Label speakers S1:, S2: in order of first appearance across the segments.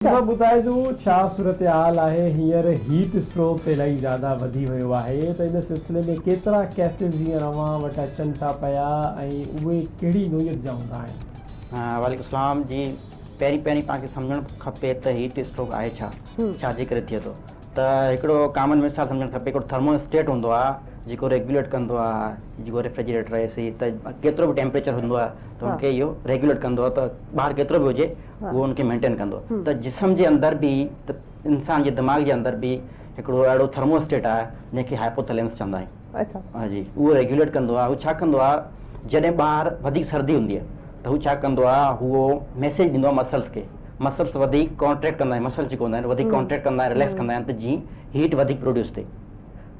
S1: صاحب ٻڌائجو ڇا صورتحال آهي هينئر هيٽ اسٽروڪ ته الاهي زياده وڌي ويو آهي ته ان سلسلي ۾ ڪيترا ڪيسز هينئر اوهان وٽ اچن ٿا پيا ۽ اهي ڪهڙي نوعيت جا هوندا آهن.
S2: وعليڪم السلام جي پهرين پهرين پاڻ کي سمجهڻ کپي ته هيٽ اسٽروڪ آهي ڇا ڇا جي ڪري ٿئي ٿو ته هڪڙو ڪامن مثال سمجهڻ کپي هڪڙو ٿرمو اسٽيٽ هوندو آهي جيڪو ريگيوليٽ ڪندو آهي جيڪو ريفريجريٽر اي سي ته ڪيترو به ٽيمپريچر هوندو آهي ته ان کي اهو ريگيوليٽ ڪندو آهي ته ٻاهر ڪيترو به هجي اهو ان کي مينٽين ڪندو آهي ته جسم جي اندر به ته انسان جي دماغ جي اندر به هڪڙو اهڙو ٿرمو اسٽيٽ آهي جنهن کي هائپوٿيلمس چوندا آهيون ها جي اهو ريگيوليٽ ڪندو آهي هو ڇا ڪندو آهي جڏهن ٻاهر وڌيڪ سردي هوندي آهي ته هو ڇا ڪندو آهي هو ميسيج ڏيندو آهي مسلس کي مسلس وڌيڪ ڪانٽريڪٽ ڪندا آهن مسلس جيڪو هوندا آهن وڌيڪ ڪانٽريڪٽ ڪندا آهن رليڪس ڪندا آهن ته جيئن هيٽ وڌيڪ پروڊيوس ٿئي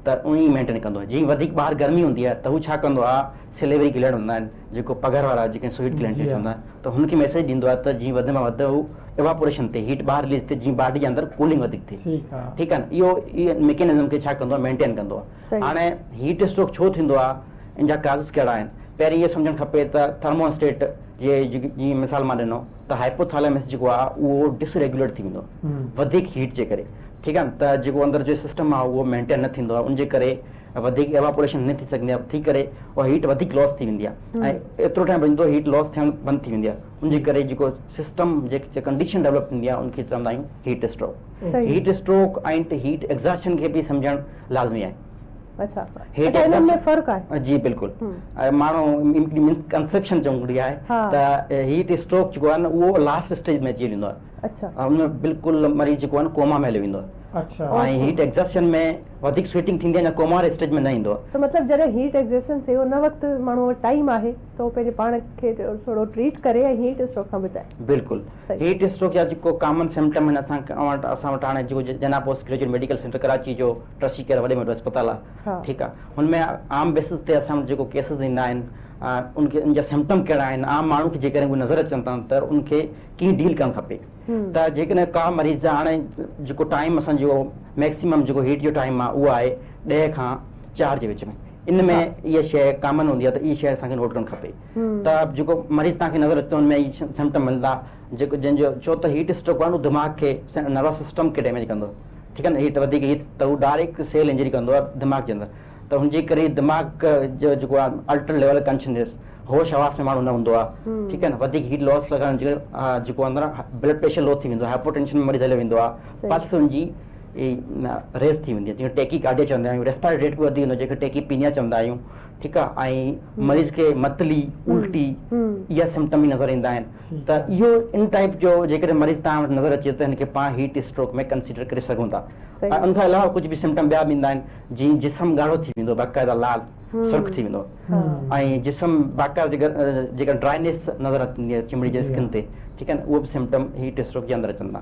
S2: ته ان ئي مينٽين ڪندو آهي جيئن وڌيڪ ٻاهر گرمي هوندي آهي ته هو ڇا ڪندو آهي سليوري گلينڊ هوندا آهن جيڪو پگهر وارا جيڪي سوئيٽ گلينڊ جيڪي چوندا آهن ته هن کي ميسيج ڏيندو آهي ته جيئن وڌ ۾ وڌ هو ايواپوريشن ٿئي هيٽ ٻاهر رليز ٿئي جيئن باڊي جي اندر ڪولنگ وڌيڪ ٿئي ٺيڪ آهي نه اهو ميڪينزم کي ڇا ڪندو آهي مينٽين ڪندو آهي هاڻي هيٽ اسٽروڪ ڇو ٿيندو آهي ان جا ڪازز ڪهڙا آهن پهرين اهو سمجهڻ کپي ته ٿرموسٽيٽ جي جيئن مثال مان ڏنو ته هائپوٿالامس جيڪو آهي اهو ڊس ريگيوليٽ ٿي ويندو آهي وڌيڪ هيٽ جي ڪري ٺيڪ آهي ته جيڪو اندر جو سسٽم آهي اهو مينٽين نه ٿيندو آهي ان جي ڪري وڌيڪ ايواپوريشن نه ٿي سگهندي آهي ٿي ڪري اها هيٽ وڌيڪ لاس ٿي ويندي آهي ۽ ايترو ٽائيم ويندو هيٽ لاس ٿيڻ بند ٿي ويندي آهي ان جي ڪري جيڪو سسٽم جيڪي ڪنڊيشن ڊيولپ ٿيندي آهي ان کي چوندا آهيون heat stroke heat stroke ۽ heat exhaustion کي به سمجهڻ لازمي آهي
S3: اڇا اڇا انهن ۾ فرق آهي
S2: جي بلڪل ماڻهو هڪڙي مس ڪنسيپشن چئون هڪڙي آهي ته هيٽ اسٽروڪ جيڪو آهي نه اهو لاسٽ اسٽيج ۾ اچي ويندو آهي
S3: اڇا
S2: ان ۾ بلڪل مريض جيڪو آهي نه ڪوما ۾ هليو ويندو آهي
S1: اڇا
S2: ۽ هيٽ ايگزاسشن ۾ وڌيڪ سوئيٽنگ ٿيندي آهي نه ڪوما واري اسٽيج ۾ نه ايندو آهي
S3: ته مطلب جڏهن هيٽ ايگزاسشن ٿئي ان وقت ماڻهو وٽ ٽائيم آهي ته هو پنهنجي پاڻ کي ٿورو ٽريٽ ڪري ۽ هيٽ اسٽروڪ کان بچائي.
S2: بلڪل هيٽ اسٽروڪ جا جيڪو ڪامن سمپٽم آهن اسان وٽ اسان وٽ هاڻي جيڪو Jinnah post graduate medical centre Karachi جو ٽرسي ڪيئر وڏي ۾ وڏو اسپتال آهي ٺيڪ آهي هن ۾ عام بيسز تي اسان وٽ جيڪو ڪيسز ايندا آهن ان کي ان جا سمپٽم ڪهڙا آهن عام ماڻهو کي جيڪڏهن اهي نظر اچن ٿا ته ان کي ڪيئن ڊيل ڪرڻ کپي ته جيڪڏهن ڪا مريض هاڻي جيڪو ٽائيم اسان جو ميڪسيمم جيڪو هيٽ جو ٽائيم آهي اهو آهي 10 کان 4 جي وچ ۾ ان ۾ اها شيء ڪامن هوندي آهي ته اها شيء اسان کي نوٽ ڪرڻ کپي ته جيڪو مريض توهان کي نظر اچي ٿو ان ۾ اهي سمپٽم ملندا جيڪو جنهن جو ڇو ته هيٽ اسٽروڪ آهي دماغ کي نروس سسٽم کي ڊيميج ڪندو ٺيڪ آهي نه هيٽ وڌيڪ هيٽ ته هو ڊائريڪٽ سيل انجري ڪندو آهي دماغ جي اندر ته هن جي ڪري دماغ جو جيڪو آهي الٽر ليول ڪانشنس هوش حواس ۾ ماڻهو نه هوندو آهي ٺيڪ آهي نه وڌيڪ هيٽ لاس لڳائڻ جي جيڪو اندر بلڊ پريشر لو ٿي ويندو آهي هائپو ٽينشن ۾ مريض هليو ويندو آهي پلس هن جي ريز ٿي ويندي آهي جيئن ٽيڪي ڪارڊيا چوندا آهيون ريسپائرٽري ريٽ به وڌي ويندو جنهن کي ٽيڪي پينيا چوندا آهيون ٺيڪ آ ۽ مريض کي متلي الٽي اها سمپٽم به نظر ايندا آهن ته اهو ان ٽائپ جو جيڪڏهن مريض توهان وٽ نظر اچي ته هن کي پاڻ هيٽ اسٽروڪ ۾ ڪنسيڊر ڪري سگهون ٿا ۽ ان کان علاوه ڪجهه به سمپٽم ٻيا به ايندا آهن جيئن جسم ڳاڙهو ٿي ويندو باقاعده لال سرخ ٿي ويندو ۽ جسم باقاعده جيڪا ڊرائنيس نظر ايندي آهي چمڙي جي اسڪن تي ٺيڪ آهي نه اهو به سمپٽم هيٽ اسٽروڪ جي اندر اچن ٿا.